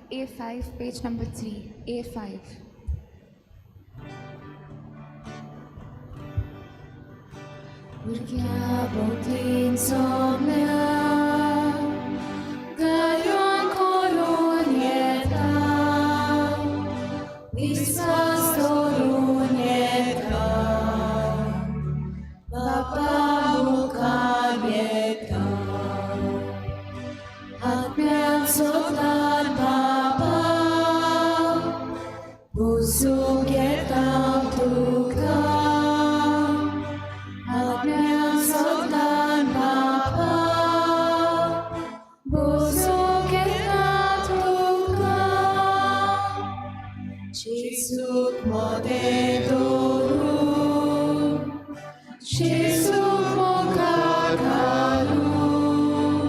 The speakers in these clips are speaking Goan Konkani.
A5, page number 3, A5. भुरग्यां भोंवतीन सोम्या गायोन करून येता, विस्वास दवरून येता, बापा मुखार येता, आत्म्यान सोदतात बापा, बुजूंक येता तुका, आत्म्यान सोदतात बापा, बुजूंक येता तुका, जेजूक मदें दवरून, जेजूक मुखार घालून,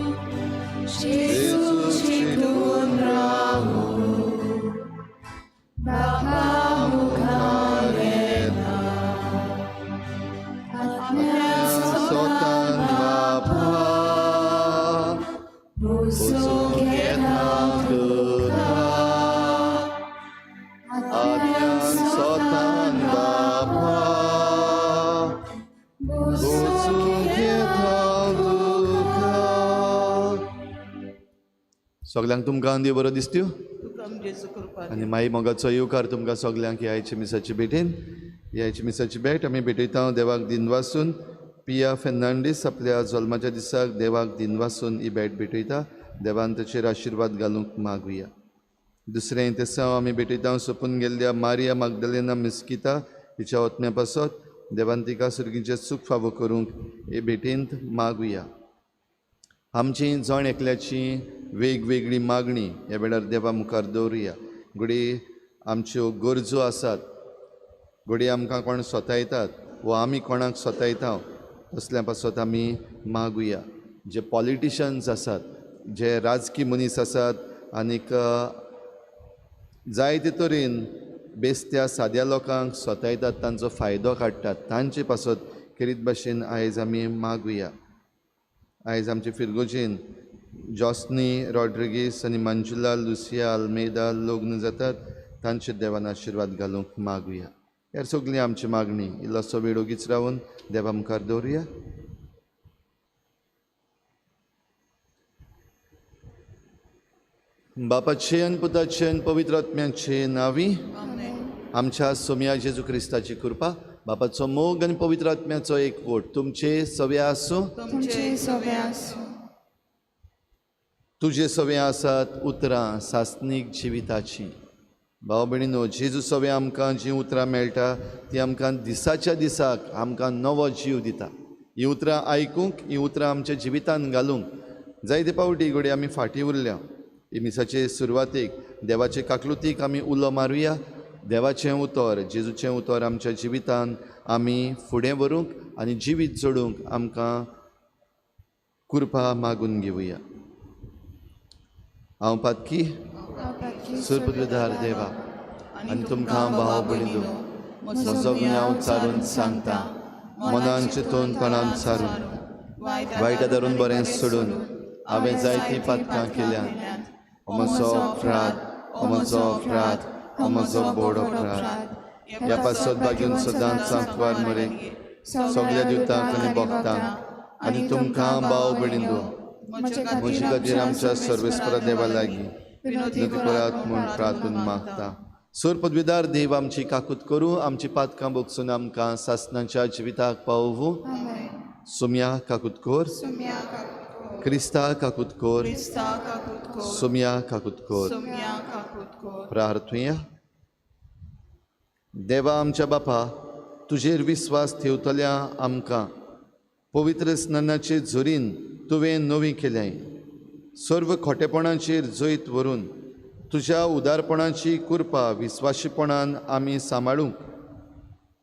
जेजूक चिंतून रावून, बापा मुखार येता, आत्म्यान सोतान बापा, बुजूंक येता तुका, आत्म्यान सोतान बापा, बुजूंक येता तुका. सगल्यांक तुमकां देव बरो दिसत्यो तुका जेजू कृपा. आनी माई मोगाचो येवकार तुमकां सगल्यांक ह्या आयच्या मिसाची भेटेन. ह्या आयच्या मिसाची भेट आमी भेटयता देवाक दिनवासून. पिया फेर्नांडीस आपल्या जल्माच्या दिसाक देवाक दिनवासून ही भेट भेटयता. देवान ताचेर आशिर्वाद घालूंक मागुया. दुसरें तेसांव आमी भेटयता सोंपून गेल्ल्या मारिया मागदलेना मिस्किता हिच्या ओतम्या पासत. देवान तिका सुर्गीचें सूख फावो करूंक हे भेटेंत मागुया. आमची जण एकल्याची वेगवेगळी मागणी ह्या वेळार देवा मुखार दवरुया. घडये आमच्यो गरजो आसात, घडये आमकां कोण सोतायतात वो आमी कोणाक सोतायता, तसल्या पासत आमी मागुया. जे पॉलिटिशन्स आसात, जे राजकी मनीस आसात आनीक जायते तरेन बेस्त्या साद्या लोकांक सोतायतात, तांचो फायदो काडटात, तांचे पासत खेरीत भाशेन आयज आमी मागुया. आयज आमचे फिरगोजेन जॉस्नी रॉड्रिगीस आनी मंजुला लुसिया आल्मेदा लग्न जातात, तांचेर देवान आशिर्वाद घालूंक मागुया. ह्या सगळी आमची मागणी इल्लोसो वेळ ओगीच रावन देवा मुखार दवरुया. बापाचे आनी पुताचे आनी पवित्र आत्म्याचे नांवी आमच्या सोम्या जेजू क्रिस्ताची कृपा, बापाचो मोग आनी पवित्र आत्म्याचो एकवट तुमचे सवे आसूं. तुमचे सवे आसूं. तुजे सवे आसात उतरां सासणीक जिविताची. भाव भयणीनो, जेजू सवे आमकां जीं उतरां मेळटा ती आमकां दिसाच्या दिसाक आमकां नवो जीव दिता. हीं उतरां आयकूंक, हीं उतरां आमच्या जिवितान घालूंक जायते पावटी घडये आमी फाटीं उरल्या. ही मिसाचे सुरवातेक देवाचे काकलुतीक आमी उलो मारुया. देवाचें उतर, जेजूचें उतर आमच्या जिवितान आमी फुडें व्हरूंक आनी जिवीत जोडूंक आमकां कृपा मागून घेवया. हांव पातकी सुरपदवीधार देवा आनी तुमकां भाव भयणीनो म्हजो गुन्यांव चारून सांगता, मनान चिंतून तणान सारून वायट धरून बरें सोडून हांवें जायतीं पातकां केल्यात. हो म्हजो अपराध, हो म्हजो अपराध, हो म्हजो बोड अपराध. ह्या पासत बागीन सदांच सांतवार मरे सगल्या दिवतांक आनी भक्तांक आनी तुमकां भाव भयणीनो म्हजे खातीर आमच्या सर्वेस्परा देवा लागीं विनंती करात म्हूण प्रार्थून मागता. सोर पदवीदार देव आमची काकूत करूं, आमची पातकां बोगसून आमकां सासणाच्या जिविताक पावोवूं. सुम्या काकूत कोर, क्रिस्ता काकूत कोर, सुम्या काकूत कोर. प्रार्थुया. देवा आमच्या बापा, तुजेर विस्वास ठेवतल्या आमकां पवित्र स्नानाचे झोरीन तुवें नवी केल्याय. सर्व खोटेपणाचेर जैत व्हरून तुज्या उदारपणाची कृपा विस्वाशीपणान आमी सांबाळूंक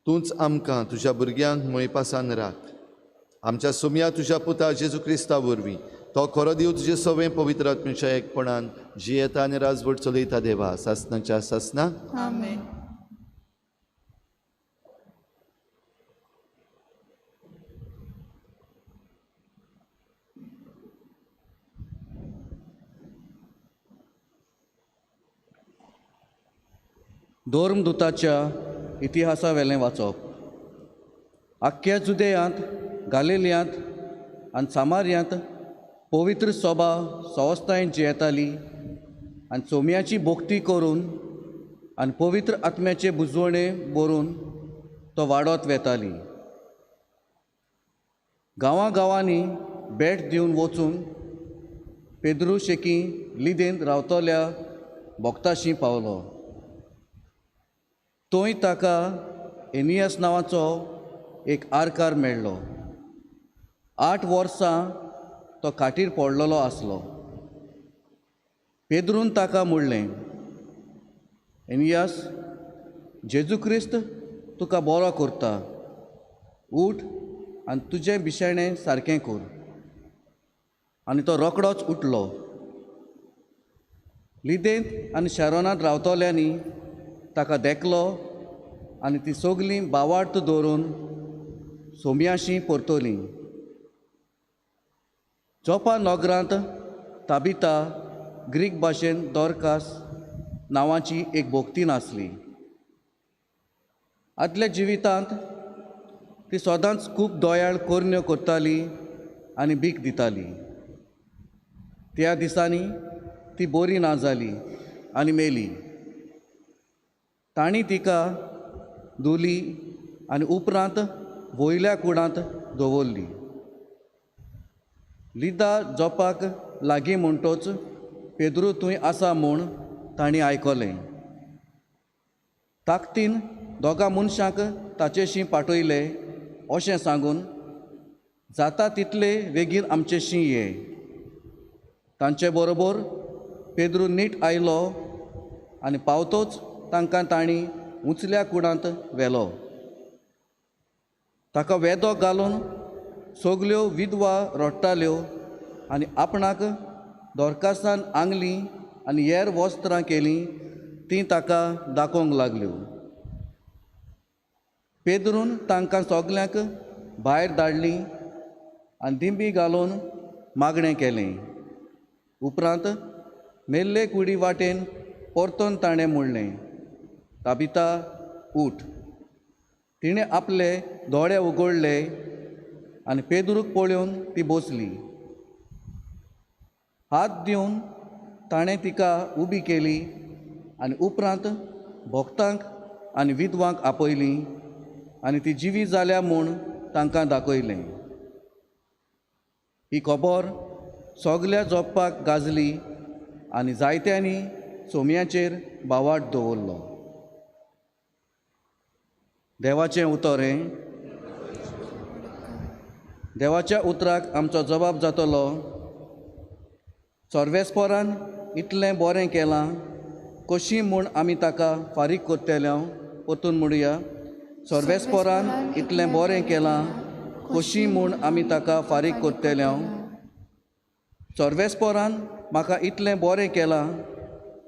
तूंच आमकां तुज्या भुरग्यांक मोयपासान राख. आमच्या सोम्या तुज्या पुता जेजू क्रिस्ता वरवीं तो खरो देव तुजे सवें पवित्र आत्म्याच्या एकपणान जियेता आनी राजवट चलयता देवा सासणाच्या सासना. आमेन. धर्मदुताच्या इतिहासा वेलें वाचप. आख्ख्या जुदेयांत, गालिलियांत आनी सामार्यांत पवित्र सोबा सवस्तायेन जियेताली आनी चोमयाची भोक्ती करून आनी पवित्र आत्म्याचे बुजवणे बरोवन तो वाडत वेताली. गांवां गांवांनी भेट दिवन वचून पेद्रू शेकी लिदेंत रावतल्या भक्ताशी पावलो. थंय ताका एनियस नांवाचो एक आरकार मेळ्ळो. 8 वर्सां तो खाटीर पडलेलो आसलो. पेद्रून ताका म्हणलें, एनियस, जेजू क्रिस्त तुका बरो करता, उठ आनी तुजें बिशेणें सारकें कर. आनी तो रोकडोच उठलो. लिदेंत आनी शेरोनांत रावतल्यांनी ताका देखलो आनी ती सगलीं बावार्थ दवरून सोम्याशी परतली. जोपा नगरांत ताबिता, ग्रीक भाशेन दोरकास नांवाची एक भोक्ती नासली. आदल्या जिवितांत ती सदांच खूब दोयाळ करण्यो करताली आनी भीक दिताली. त्या दिसांनी ती बरी ना जाली आनी मेली. तांणी तिका धुली आनी उपरांत वयल्या कुडांत दवरली. लिदा जोपाक लागीं म्हणटोच पेद्रू थंय आसा म्हूण तांणी आयकलें. ताकतीन दोगां मनशांक ताचेशी पाठयले अशें सांगून, जाता तितले बेगीन आमचेशी ये. तांचे बरोबर पेद्रू नीट आयलो आनी पावतोच तांकां तांणी उंचल्या कुडांत व्हेलो. ताका वेदो घालून सगल्यो विधवा रडटाल्यो आनी आपणाक दोरकासान आंगली आनी हेर वस्त्रां केलीं तीं ताका दाखोवंक लागल्यो. पेद्रून तांकां सगल्यांक भायर धाडलीं आनी दिंबी घालून मागणें केलें. उपरांत मेल्ले कुडी वाटेन परतून ताणें म्हणलें, ताबिता, उठ. तिणें आपले दोळे उगडले आनी पेद्रूक पळोवन ती बसली. हात दिवन ताणें तिका उबी केली आनी उपरांत भक्तांक आनी विधवांक आपयली आनी ती जिवी जाल्या म्हूण तांकां दाखयलें. ही खबर सगल्या जोपाक गाजली आनी जायत्यांनी सोम्याचेर बावाट दवरलो. देवाचें उतर हें. देवाच्या उतराक आमचो जबाब जातलो. सर्वेस्परान इतलें बरें केलां, कशी म्हूण आमी ताका फारीक करतले? परतून म्हणुया, सर्वेस्परान इतलें बरें केलां, कशी म्हूण आमी ताका फारीक करतले? सर्वेस्परान म्हाका इतलें बरें केलां,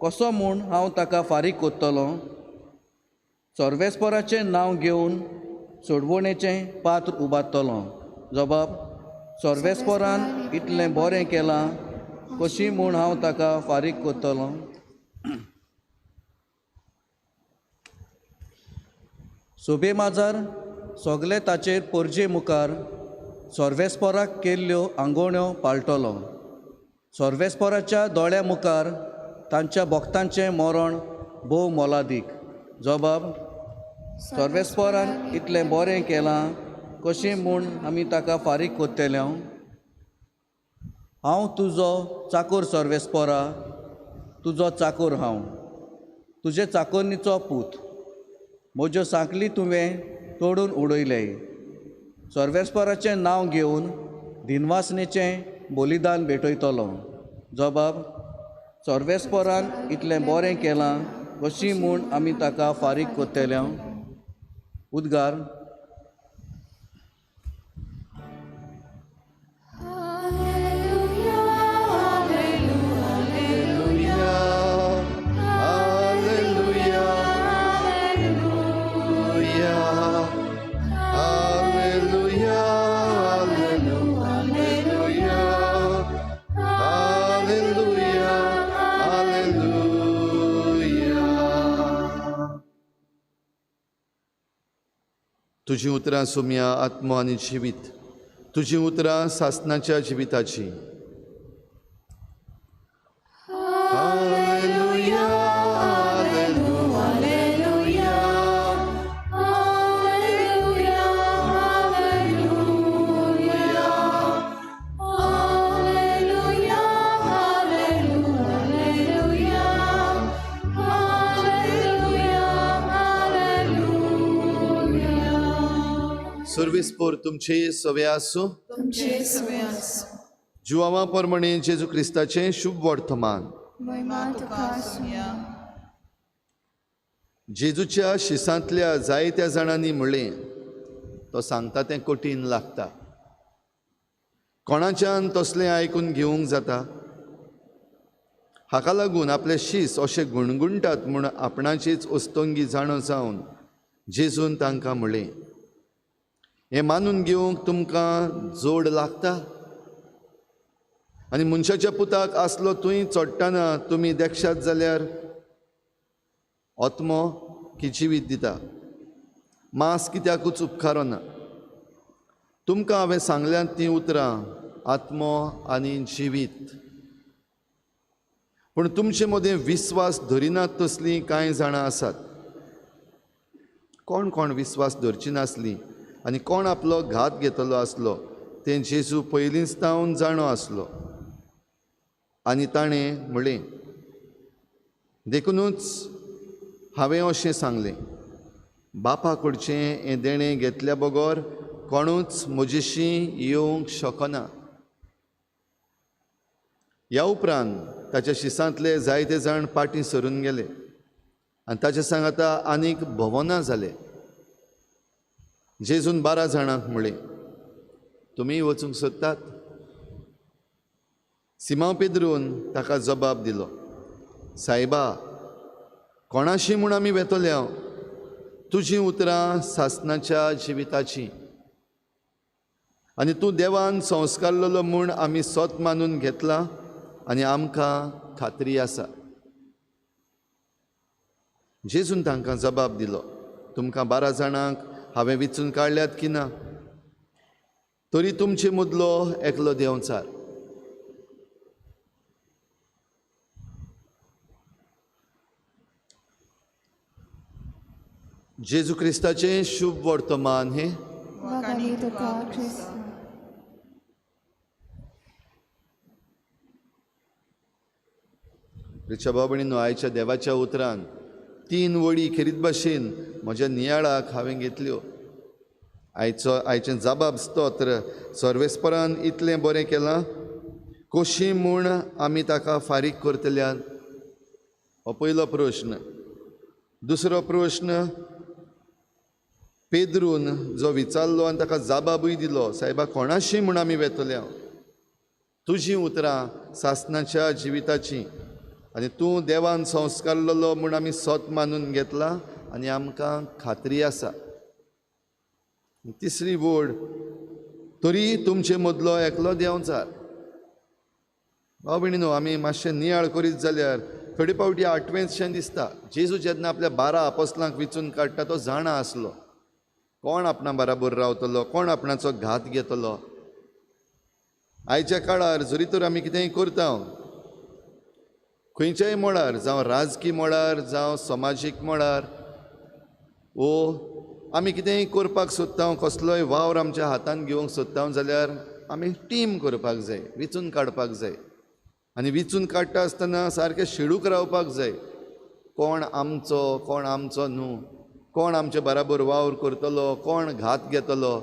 कसो म्हूण हांव ताका फारीक करतलो? सर्वेस्पराचें नांव घेवन सोडवणेचें पात्र उबारतलो. जबाब, सर्वेस्परान इतलें बरें केलां, कशी म्हूण हांव ताका फारीक करतलो? सोबे माजार सगले ताचेर परजे मुखार सर्वेस्पराक केल्ल्यो आंगोण्यो पाळटलो. सर्वेस्पराच्या दोळ्या मुखार तांच्या भक्तांचें मरण भोव मोलादीक. जबाब, सर्वेस्परान इतलें बरें केलां, कशें म्हूण आमी ताका फारीक करतले? हांव तुजो चाकोर सर्वेस्परा, तुजो चाकोर हांव, तुजे चाकोरनीचो पूत. म्हज्यो सांकली तुवें तोडून उडयले. सर्वेस्पराचें नांव घेवन दिनवासनेचें बलिदान भेटयतलो. जबाब, सर्वेस्परान इतलें बरें केलां, कशी म्हूण आमी ताका फारीक करतले? उद्गार. Hallelujah, hallelujah, hallelujah. तुजीं उतरां सोम्या आत्मो आनी जिवीत, तुजीं उतरां सासणाच्या जिविताचीं. Hallelujah, hallelujah, hallelujah, hallelujah, hallelujah, hallelujah, hallelujah. सुर्वेस्पोर तुमचे सवे आसूं. तुमचे सवे आसूं. जुवावा प्रमाणे जेजू क्रिस्ताचें शुभ वर्तमान. महिमा तुका आसूं. जेजूच्या शिसांतल्या जायत्या जाणांनी म्हणलें, तो सांगता तें कठीण लागता, कोणाच्यान तसलें आयकून घेवंक जाता? हाका लागून आपले शीस अशे गुणगुणटात म्हूण आपणाचीच अस्तंगी जाणो जावन जेजून तांकां म्हणलें, हें मानून घेवंक तुमकां जोड लागता? आनी मनशाच्या पुताक आसलो थंय चडटना तुमी देखशात जाल्यार आत्मो की जिवीत दिता, मांस कित्याकूच उपकारना. तुमकां हांवें सांगल्यांत तीं उतरां आत्मो आनी जिवीत. पूण तुमचे मदें विस्वास धरिनात तसलीं कांय जाणां आसात. कोण कोण विस्वास धरची नासली आनी कोण आपलो घात घेतलो आसलो तें जेजू पयलींच तावन जाणो आसलो. आनी ताणें म्हणलें, देखुनूच हांवें अशें सांगलें, बापा कडचें हें देणें घेतल्या बगर कोणूच म्हजेशी येवंक शकना. ह्या उपरांत ताच्या शिसांतले जायते जाण पाटी सरून गेले आनी ताचे सांगाता आनीक भोवना जाले. जेजून 12 जाणांक म्हणलें, तुमी वचूंक सोदतात? सिमांव पेद्रून ताका जबाब दिलो, सायबा, कोणाशी म्हूण आमी वेतले हांव? तुजीं उतरां सासणाच्या जिविताचीं आनी तूं देवान संस्कारलेलो म्हूण आमी सत मानून घेतलां आनी आमकां खात्री आसा. जेजून तांकां जबाब दिलो, तुमकां 12 जाणांक हांवें विचून काडल्यात की ना? तरी तुमचे मदलो एकलो देंवचार. जेजू क्रिस्ताचें शुभ वर्तमान हें. वाखाणी तुका क्रिस्ता. रिचा भाव भयणींनो, आयच्या देवाच्या उतरान 3 वळी खेरीत भाशेन म्हज्या नियाळाक हांवें घेतल्यो. आयचें जबाब स्तोत्र सर्वेस्परान इतलें बरें केलां, कशी म्हूण आमी ताका फारीक करतल्यान? हो पयलो प्रश्न. दुसरो प्रश्न पेद्रून जो विचारलो आनी ताका जबाबूय दिलो, सायबा कोणाशी म्हूण आमी वेतले हांव? तुजीं उतरां सासणाच्या जिविताचीं आनी तूं देवान संस्कारलेलो म्हूण आमी सत मानून घेतला आनी आमकां खात्री आसा. तिसरी वड, तरी तुमचे मदलो एकलो देंवचार. भाव भयणींनो, आमी मातशें नियाळ करीत जाल्यार थोडे फावटी आठवेंचशें दिसता. जेजू जेन्ना आपल्या 12 आपोस्लांक विचून काडटा तो जाणा आसलो कोण आपणा बराबर रावतलो, कोण आपणाचो घात घेतलो. आयच्या काळार जरी तर आमी कितेंय करता, खंयच्याय मळार, जावं राजकी मळार, जावं समाजीक मळार, वो आमी कितेंय करपाक सोदता, कसलोय वावर आमच्या हातान घेवंक सोदता जाल्यार आमी टीम करपाक जाय, विचून काडपाक जाय. आनी विचून काडटा आसतना सारकें शिडूक रावपाक जाय, कोण आमचो, कोण आमचो न्हू, कोण आमचे बराबर वावर करतलो, कोण घात घेतलो.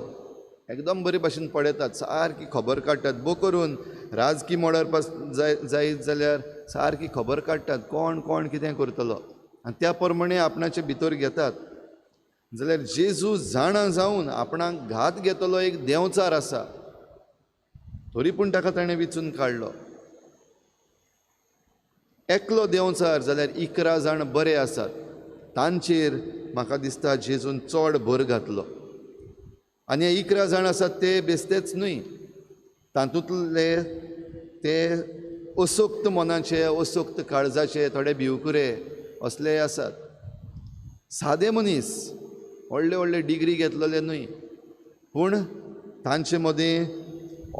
एकदम बरे भाशेन पळयतात, सारकी खबर काडटात. बो करून राजकी मळार पास जायत जाल्यार सारकी खबर काडटात कोण कोण कितें करतलो आनी त्या प्रमाणे आपणाचे भितर घेतात. जाल्यार जेजू जाणा जावन आपणाक घात घेतलो एक देंवचार आसा, तरी पूण ताका ताणें विचून काडलो. एकलो देंवचार जाल्यार 11 जाण बरे आसात, तांचेर म्हाका दिसता जेजून चड भर घातलो. आनी हे 11 जाण आसात ते बेस्तेच न्हय, तातूंतले ते असक्त मनाचे, असक्त काळजाचे, थोडे भिवकुरे असलेय आसात. सादे मनीस व्हडले व्हडले डिग्री घेतलेले न्हय, पूण तांचे मदीं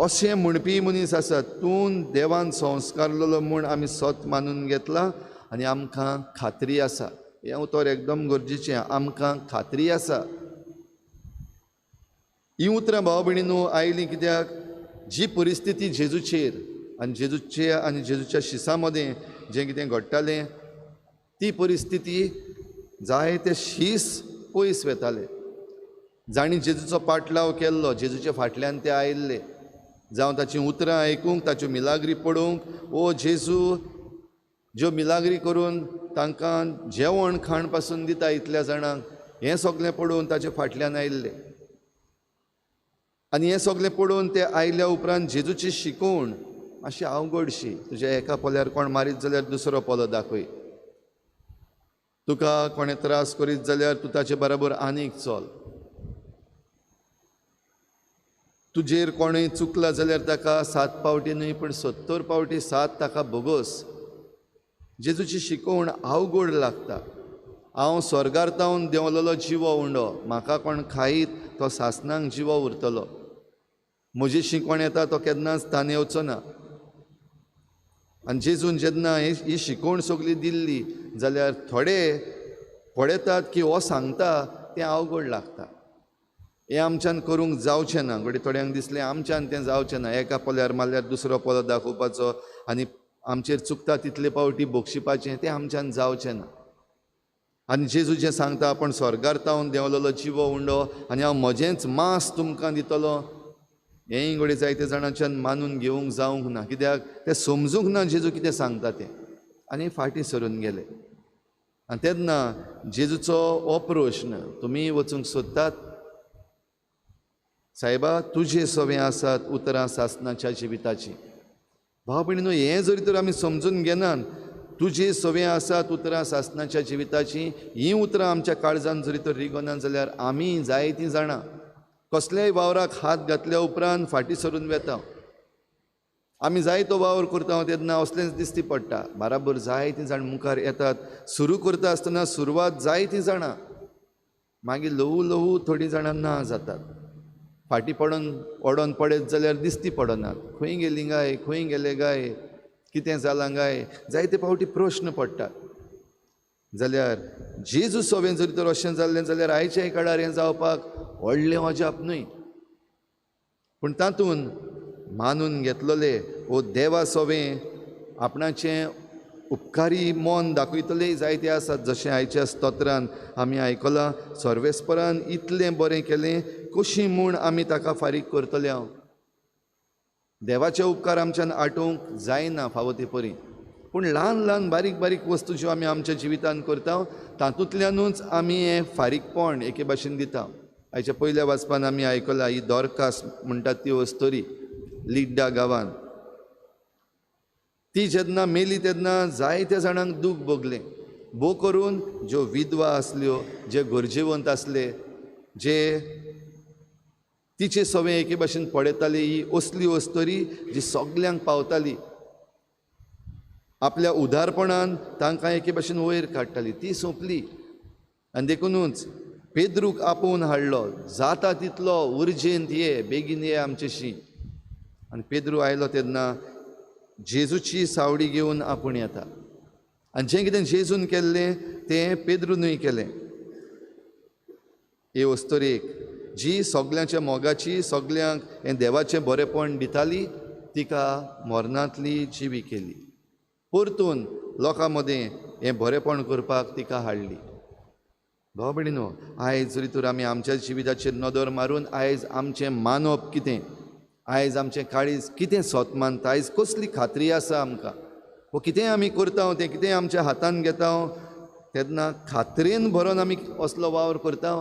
अशें म्हणपी मनीस आसात, तूं देवान संस्कारलेलो म्हूण आमी सत मानून घेतला आनी आमकां खात्री आसा. हें उतर एकदम गरजेचें, आमकां खात्री आसा. ही उतरां भाव भयणीनो आयलीं कित्याक जी परिस्थिती जेजूचेर आनी जेजूचे आनी जेजूच्या शिसां मदें जें कितें घडटालें ती परिस्थिती जायते शीस पयस वेताले. जांणी जेजूचो पाटलाव केल्लो, जेजूच्या फाटल्यान ते आयिल्ले, जावं ताचीं उतरां आयकूंक, ताच्यो मिलाग्री पळोवंक, ओ जेजू ज्यो मिलाग्री करून तांकां जेवण खाण पासून दिता इतल्या जाणांक, हें सगळें पळोवन ताचे फाटल्यान आयिल्ले. आनी हें सगळें पळोवन ते आयल्या उपरांत जेजूची शिकवण मातशी अवघडशी, तुज्या एका पोल्यार कोण मारीत जाल्यार दुसरो पोलो दाखय, तुका कोणें त्रास करीत जाल्यार तूं ताचे बराबर आनीक चल, तुजेर कोणूय चुकला जाल्यार ताका 7 पावटी न्हय पूण 70 पावटी 7 ताका भोगोस. जेजूची शिकवण अवघड लागता. हांव स्वर्गार तावन देंवलेलो जिवो उंडो, म्हाका कोण खायत तो सासणांक जिवो उरतलो, म्हजी शिकवण येता तो केन्नाच तानेवचो ना. आनी जेजून जेन्ना ही शिकवण सगली दिल्ली जाल्यार थोडे पळयतात की हो सांगता तें अवघड लागता, हें आमच्यान करूंक जावचें ना. घडये थोड्यांक दिसलें आमच्यान तें जावचें ना, एका पोल्यार मारल्यार दुसरो पोलो दाखोवपाचो आनी आमचेर चुकता तितले पावटी बक्षिपाचें, तें आमच्यान जावचें ना. आनी जेजू जें सांगता आपूण स्वर्गार तावन देंवलेलो जिवो उंडो आनी हांव म्हजेंच मांस तुमकां दितलो, हेंय घडये जायते जाणांच्यान मानून घेवंक जावंक ना, कित्याक तें समजूंक ना जेजू कितें सांगता तें, आनी फाटीं सरून गेले. आनी तेन्ना जेजूचो हो प्रश्न, तुमी वचूंक सोदतात सायबा, तुजे सवें आसात उतरां सासणाच्या जिविताचीं. भाव भयणीनो, हें जरी तर आमी समजून घेनात, तुजे सवें आसात उतरां सासणाच्या जिविताचीं, हीं उतरां आमच्या काळजान जरी तर रिगोना जाल्यार आमी जायतीं जाणां कसल्याय वावराक हात घातल्या उपरांत फाटीं सरून वेता. आमी जायतो वावर करता तेन्ना असलेंच दिसती पडटा, बराबर जायतीं जाण मुखार येतात, सुरू करता आसतना सुरवात जायतीं जाणां, मागीर ल्हवू ल्हवू थोडीं जाणां ना जातात, फाटीं पडोन ओडोन पडत जाल्यार दिसती पडनात, खंय गेलीं गाय, खंय गेले गाय, कितें जालां गाय, जायते फावटी प्रश्न पडटात. जाल्यार जेजू सवें जरी तर अशें जाल्लें जाल्यार आयच्या काळार हें जावपाक व्हडलें अजाप न्हय, पूण तातूंत मानून घेतलेले वो देवा सवें आपणाचें उपकारी मन दाखयतले जायते आसात. जशें आयच्या स्तोत्रान आमी आयकलां, सर्वेस्परान इतलें बरें केलें कशी म्हूण आमी ताका फारीक करतले. हांव देवाचे उपकार आमच्यान आटोवंक जायना फावो ते परी, पूण ल्हान ल्हान बारीक बारीक वस्तू ज्यो आमी आमच्या जिवितान करता तातूंतल्यानूच आमी हें फारीकपण एके भाशेन दिता. आयच्या पयल्या वाचपान आमी आयकलां ही दोरकास म्हणटात ती अस्तोरी लिड्डा गांवान, ती जेन्ना मेली तेन्ना जायत्या जाणांक दूख भोगलें, भो करून ज्यो विधवा आसल्यो, जे गरजेवंत आसले, जे तिचे सवें एके भाशेन पळयताली, ही असली अस्तोरी जी सगल्यांक पावताली, आपल्या उदारपणान तांकां एके भाशेन वयर काडटाली, ती सोंपली. आनी देखुनूच पेद्रूक आपोवन हाडलो, जाता तितलो उर्जेंत ये, बेगीन ये आमचेशी. आनी पेद्रू आयलो तेन्ना जेजूची सावडी घेवन आपूण येता, आनी जें कितें जेजून केल्लें तें पेद्रूनूय केलें. हे अस्तोरेक जी सगल्यांच्या मोगाची, सगल्यांक हें देवाचें बरेपण दिताली, तिका मरणांतली जिवी केली, परतून लोकां मदें हें बरेपण करपाक तिका हाडली. भाव भयणीनो, आयज जरी तर आमी आमच्या जिविताचेर नदर मारून आयज आमचें मानप कितें, आयज आमचें काळीज कितें सोत मानता, आयज कसली खात्री आसा आमकां, वो कितें आमी करता तें कितें आमच्या हातान घेता तेन्ना खात्रेन भरोन आमी असलो वावर करता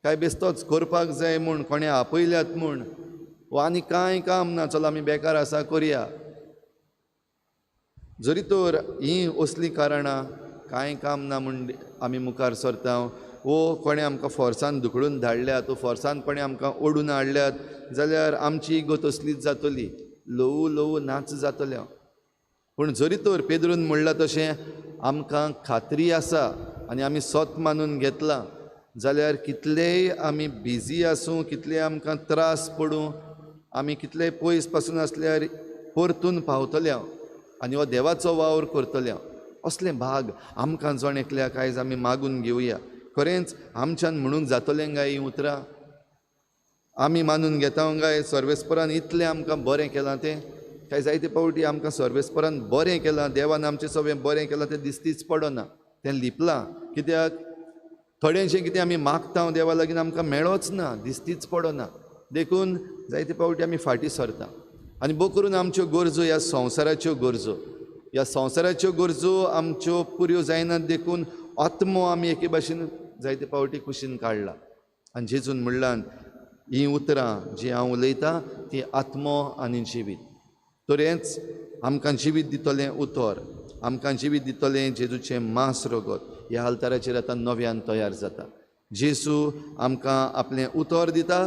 काय बेस्तोच करपाक जाय म्हूण, कोणें आपयल्यात म्हूण, वो आनी कांय काम ना, चल आमी बेकार आसा करया. जरी तर हीं असलीं कारणां कांय काम ना म्हूण आमी मुखार सरता, वो कोणें आमकां फोर्सान धुकळून धाडल्यात, वो फोर्सान कोणें आमकां ओडून हाडल्यात जाल्यार आमची गत असलीच जातली, ल्हवू ल्हवू नाच जातलें. पूण जरी तर पेद्रून म्हणलां तशें आमकां खात्री आसा आनी आमी सत मानून घेतलां जाल्यार कितलेय आमी बिजी आसूं, कितले आमकां त्रास पडूं, आमी कितलेय पयस पासून आसल्यार परतून पावतले हांव आनी हो देवाचो वावर करतले हांव. असलें भाग आमकां जण एकल्याक आयज आमी मागून घेवया. खरेंच आमच्यान म्हणूंक जातलें काय हीं उतरां? आमी मानून घेता काय सर्वेस्परान इतलें आमकां बरें केलां तें? काय जायते फावटी आमकां सर्वेस्परान बरें केलां, देवान आमचें सगळें बरें केलां तें दिसतीच पडना, तें लिपलां. कित्याक थोडेंशें कितें आमी मागता देवा लागीं आमकां मेळोच ना, दिसतीच पडना. देखून जायते फावटी आमी फाटीं सरता आनी भोव करून आमच्यो गरजो ह्या संवसाराच्यो गरजो, ह्या संवसाराच्यो गरजो आमच्यो पुऱ्यो जायनात, देखून आत्मो आमी एके भाशेन जायते फावटी कुशीन काडला. आनी जेजून म्हणलां हीं उतरां जीं हांव उलयतां तीं आत्मो आनी जिवीत. तर हेंच आमकां जिवीत दितलें उतर, आमकां जिवीत दितलें जेजूचें मांस रगत ह्या आल्ताराचेर आतां नव्यान तयार जाता. जेजू आमकां आपलें उतर दिता,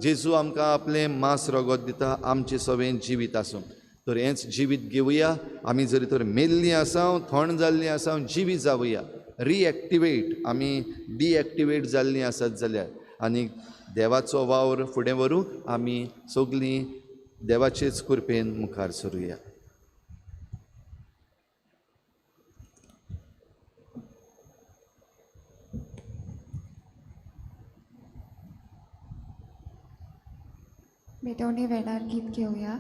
जेजू आमकां आपलें मांस रगत दिता आमचें सगळें जिवीत आसूं. तर हेंच जिवीत घेवया आमी, जरी तर मेल्लीं आसाव, थंड जाल्लीं आसाव, जिवी जावया, रिएक्टिवेट, आमी डिएक्टिवेट जाल्लीं आसत जाल्यार आनी देवाचो वावर फुडें व्हरूंक आमी सगळीं देवाचेच कृपेन मुखार सरुया. भेटवणे वेळार गीत घेवया.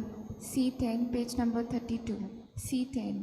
C10 page number 32. C10.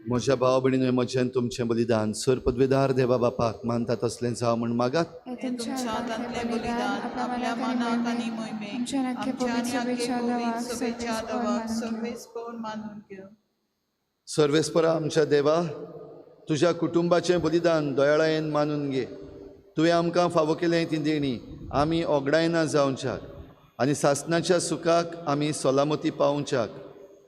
म्हज्या भाव भयणीन म्हजें तुमचें बलिदान सर पदवेदार देवा बापाक मानता तसलें जावं म्हूण मागात. तुमच्या हातांतलें बलिदान आपल्या मनाक आनी मोहिमेक आमच्या पवित्र शुभेच्छा दवाक सर्वेस्पर मानून घेवं. सर्वेस्परा आमच्या देवा, तुज्या कुटुंबाचें बलिदान दयाळायेन मानून घे. तुवें आमकां फावो केलें ती देणी आमी ओगडायना जावच्याक आनी सासणाच्या सुखाक आमी सलामती पावच्याक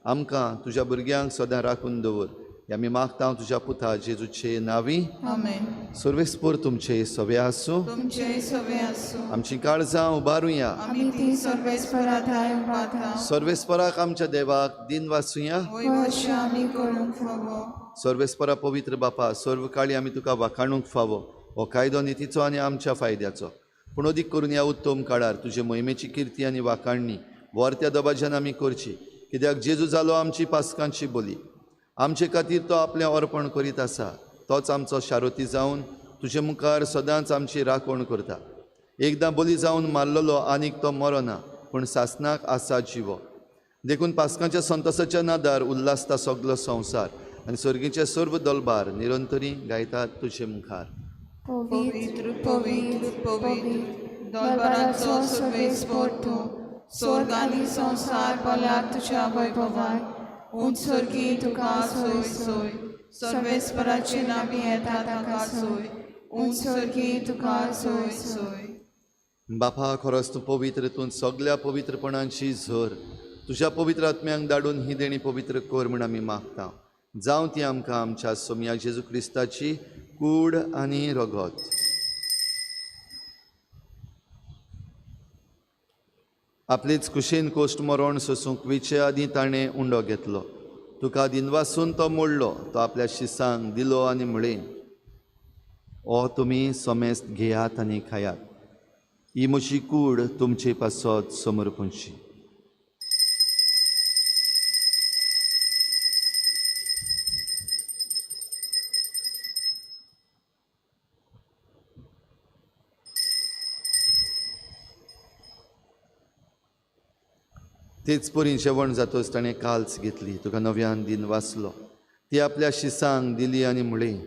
आमकां तुज्या भुरग्यांक सदां राखून दवर. आमी मागता तुज्या पुता जेजूचे नांवी. आमेन. सर्वेस्पर तुमचे सवे आसूं, तुमचे सवे आसूं. आमची काळजां उबारुया, आमी ती सर्वेस्परा थाय उबारता. सर्वेस्पराक आमच्या देवाक दिन वाचुया. वयवशी आमी करूंक फावो. सर्वेस्परा पवित्र बापा, सर्व काळी आमी तुका वाखाणूंक फावो. हो कायदो नितीचो आनी आमच्या फायद्याचो, पूण अदीक करून ह्या उत्तम काळार तुजे मोहिमेची किर्ती आनी वाखाणणी वर्त्या दबाज्यान आमी करची. कित्याक जेजू जालो आमची पास्कांची बोली, आमचे खातीर तो आपलें अर्पण करीत आसा. तोच आमचो शारोती जावन तुजे मुखार सदांच आमची राखण करता. एकदां बोली जावन मारलेलो आनीक तो मरना, पूण सासणाक आसा जिवो. देखून पास्कांच्या संतोसाच्या नादार उल्हासता सगलो संवसार आनी सर्गीचे सर्व दलबार निरंतरी गायतात तुजे मुखार. पवित्र पवित्र पवित्र दलबाराचो सर्वेस्पर तूं, स्वर्ग आनी संवसार भरला तुज्या वैभवान. उंच स्वर्गी तुका सोय सोय, सर्वेस्पराचे नांवी येता ताका सोय. उंच स्वर्गी तुका सोय सोय. बापा, खरोच तूं पवित्र, तूं सगल्या पवित्रपणांची झर. तुज्या पवित्र आत्म्यांक धाडून ही देणी पवित्र कर म्हूण आमी मागता. जावं ती आमकां आमच्या सोमया जेजू क्रिस्ताची कूड आनी रगत. आपलेच कुशीन कोश्ट मरण सोसूंक विचे आदीं ताणें उंडो घेतलो. तुका दिनवासून तो मोडलो, तो आपल्या शिसांक दिलो आनी म्हळें, ओ तुमी समेस्त घेयात आनी खायात, ही म्हजी कूड तुमचे पासत समर्पणची. तेच परी जेवण जातच ताणें काल्स घेतली, तुका नव्यान दिन वाचलो, ती आपल्या शिसांक दिली आनी म्हळें,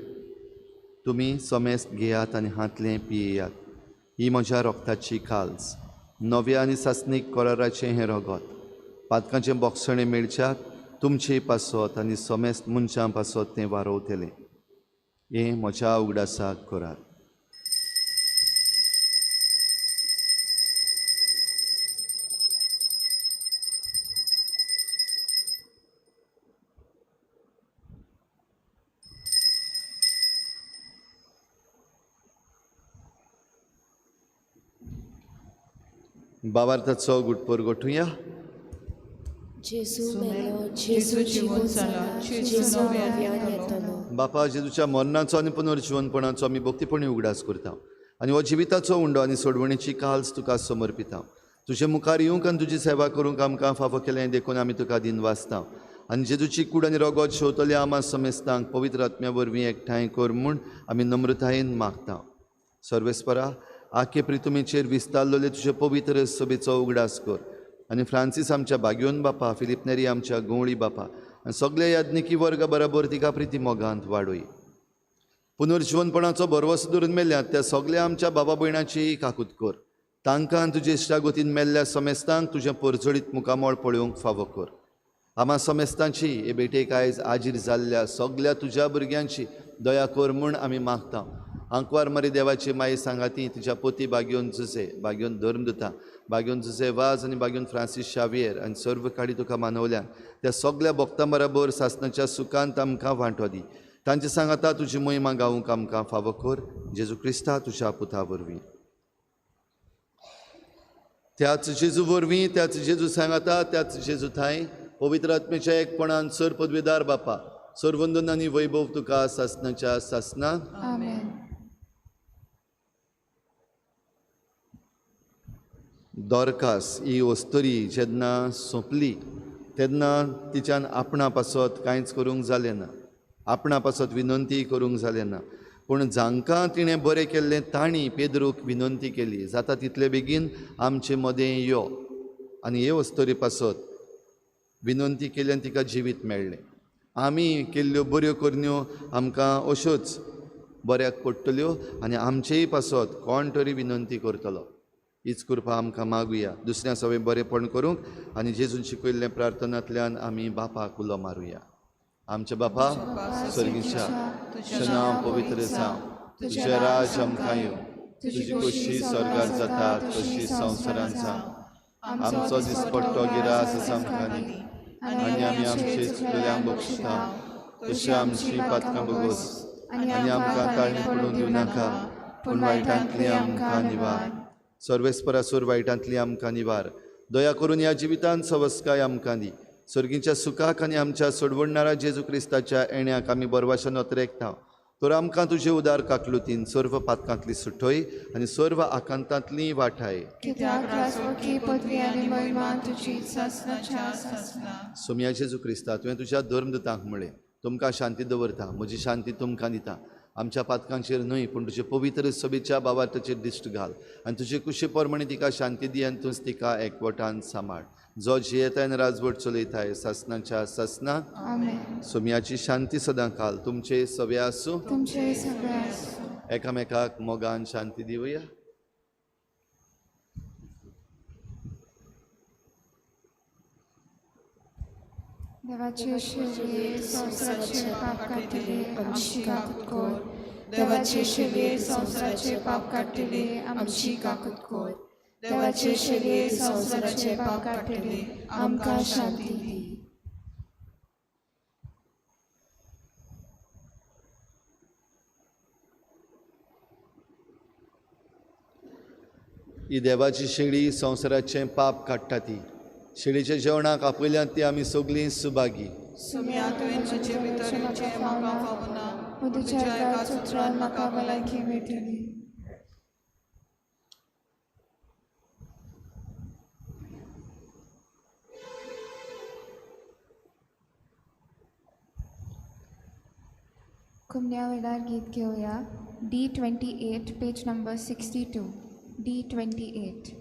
तुमी समेस्त घेयात आनी हांतलें पियेयात, ही म्हज्या रोगताची काल्स, नव्या आनी सासणीक कराराचें हें रगत, पातकांचें बोगसणें मेळच्याक तुमचे पासत आनी समेस्त मनशां पासत तें वारोवतलें. हें म्हज्या उगडासाक करात. बाबार्थाचो गुटपोर गोठुया. जेजू मेलो, जेजू जिवन जाला, जेजू नव्यान येतलो. बापा, जेजूच्या मरणाचो आनी पुनर्जिवनपणाचो आमी भक्तीपणी उगडास करता आनी हो जिविताचो उंडो आनी सोडवणेची काल्स तुका समर्पिता. तुजे मुखार येवंक आनी तुजी सेवा करूंक आमकां फावो केलें देखून आमी तुका दिनवासता आनी जेजूची कूड आनी रगत शेवतल्या आमा समेस्तांक पवित्र आत्म्या वरवीं एकठांय कर म्हूण आमी नम्रतायेन मागता. सर्वेस्परा, आखे प्रितुमेचेर विस्तारलेले तुजे पवित्र सभेचो उगडास कर आनी फ्रांसीस आमच्या बाग्योन बापा, फिलीप नेरी आमच्या गवळी बापा आनी सगळे याज्ञिकी वर्ग बराबर तिका प्रिती मोगांत वाडय. पुनर्जिवनपणाचो भरवंसो धरून मेल्यात त्या सगळ्या आमच्या बाबा भयणाची काकूत कर. तांकां तुजे इश्टागतीन मेल्ल्या समेस्तांक तुजें परजळीत मुखामळ पळोवंक फावो कर. आमा समेस्तांची हे भेटेक आयज आजीर जाल्ल्या सगळ्या तुज्या भुरग्यांची दया कर म्हूण आमी मागता. आंकवार मरी देवाची माई सांगाती तुज्या पोती बागयोन जुजे, बागयोन धर्मदुता, बागयोन जुजे वाज आनी बागयोन फ्रांसीस शावियर आनी सर्व काडी तुका मानवल्यान त्या सगळ्या भक्तां बराबर सासणाच्या सुखांत आमकां वांटो दी. तांचे सांगाता तुजी महिमा गावूंक आमकां फावो कर, जेजू क्रिस्ता तुज्या पुता वरवीं. त्याच जेजू वरवीं, त्याच जेजू सांगाता, त्याच जेजू थांय पवित्र आत्मेच्या एकपणान सर पदवीदार बापा, सर्वंदन आनी वैभव तुका सासणाच्या सासना. आमेन. दोरकास ही वस्तुरी जेन्ना सोंपली तेन्ना तिच्यान आपणा पासत कांयच करूंक जालें ना, आपणा पासत विनंती करूंक जालें ना, पूण जांकां तिणें बरें केल्लें तांणी पेद्रूक विनंती केली, जाता तितले बेगीन आमचे मदें यो. आनी हे वस्तुरी पासत विनंती केली आनी तिका जिवीत मेळ्ळें. आमी केल्ल्यो बऱ्यो करण्यो आमकां अश्योच बऱ्याक पडटल्यो आनी आमचेय पासत कोण तरी विनंती करतलो. हीच कृपा आमकां मागुया दुसऱ्या सवय बरेंपण करूंक आनी जेजून शिकयल्लें प्रार्थनांतल्यान आमी बापाक उलो मारुया. आमच्या बापा स्वर्गीच्या, तुजें नांव पवित्र जावं, तुजें राज आमकां येवं, तुजी खोशी स्वर्गार जाता तशी संवसारांत जावं. आमचो दिसपट्टो गिरास आमकां दी आनी आमी आमचे चुकल्यांक बक्षता तशी आमची पातकां भोगोस आनी आमकां ताळणी पडूंक दिवं नाका, पूण वायटांतली आमकां निवार. सर्वेस्परासूर वायटांतली आमकां निवार. दया करून ह्या जिवितांत सवस्काय आमकां दी. सर्गीच्या सुखाक आनी आमच्या सोडवणणारा जेजू क्रिस्ताच्या येण्याक आमी बरवाशान अत्रेकता. तर आमकां तुजे उदार काकलुतीन सर्व पातकांतली सुटय आनी सर्व आकांतांतली वाठाय. सोम्या जेजू क्रिस्ता, तुवें तुज्या धर्मदुतांक म्हळें, तुमकां शांती दवरता, म्हजी शांती तुमकां दिता. आमच्या पातकांचेर न्हय पूण तुजे पवित्र सभेच्या बाबार्थाचेर दिश्ट घाल आनी तुजे कुशी प्रमाणे तिका शांती दी आनी तूंच तिका एकवटान सांबाळ, जो जियेताय आनी राजवट चलयताय सासणाच्या सासना. सोम्याची शांती सदां काल तुमचे सगळे आसूं. एकामेकाक मोगान शांती दिवया. देवाचे शेवये संवसाराचे पाप काडटले आमची काकूत कर. देवाचे शेवये संवसाराचे पाप काडटले आमची काकूत कर. देवाचे शेवये संवसाराचे पाप काडटले आमकां शांती दी. ही देवाची शेळी संवसाराचें पाप काडटा ती शेळीच्या जेवणाक आपयल्यात ती आमी सगळीं सुभागी. सुम्या तुवें म्हजे भितर येवचें म्हाका फावना, पूण तुज्या एका सुत्रान म्हाका भलायकी मेळटली. कुमन्या वेळार गीत घेवया. D28 page number 62. D28.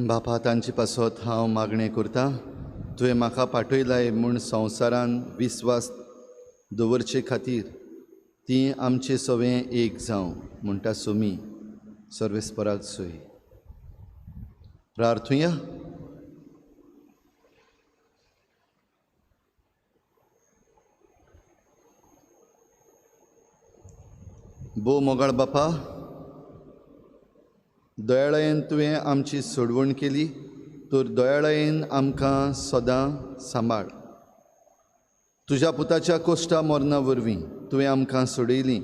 बापा तांचे पासत हांव मागणें करता, तुवें म्हाका पाठयलाय म्हूण संवसारान विस्वास दवरचे खातीर ती आमचे सवें एक जावं म्हणटा सुमी सर्वेस्पराक सोय. प्रार्थुया. भोव मोगाळ बापा, दयाळायेन तुवें आमची सोडवण केली तर दयाळायेन आमकां सदां सांबाळ. तुज्या पुताच्या कोश्टा मरणा वरवीं तुवें आमकां सोडयली,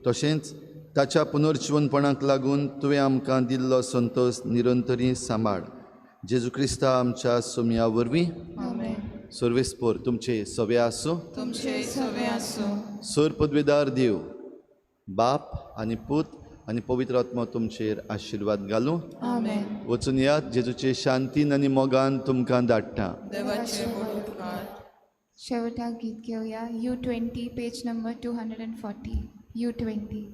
तशेंच ताच्या पुनर्जिवनपणाक लागून तुवें आमकां दिल्लो संतोश निरंतरी सांबाळ. जेजू क्रिस्ता आमच्या सोमया वरवीं. सर्वेस्पोर तुमचे सवे आसूं. तुमचे सवे आसूं. सर पदवेदार देव बाप आनी पूत आनी पवित्र आत्मो तुमचेर आशिर्वाद घालूं. आमेन. वचून यात, जेजूचे शांतीन आनी मोगान तुमकां धाडटा. देवाचे व्हड उपकार. शेवटाक गीत घेवया U20, page number 240, U20.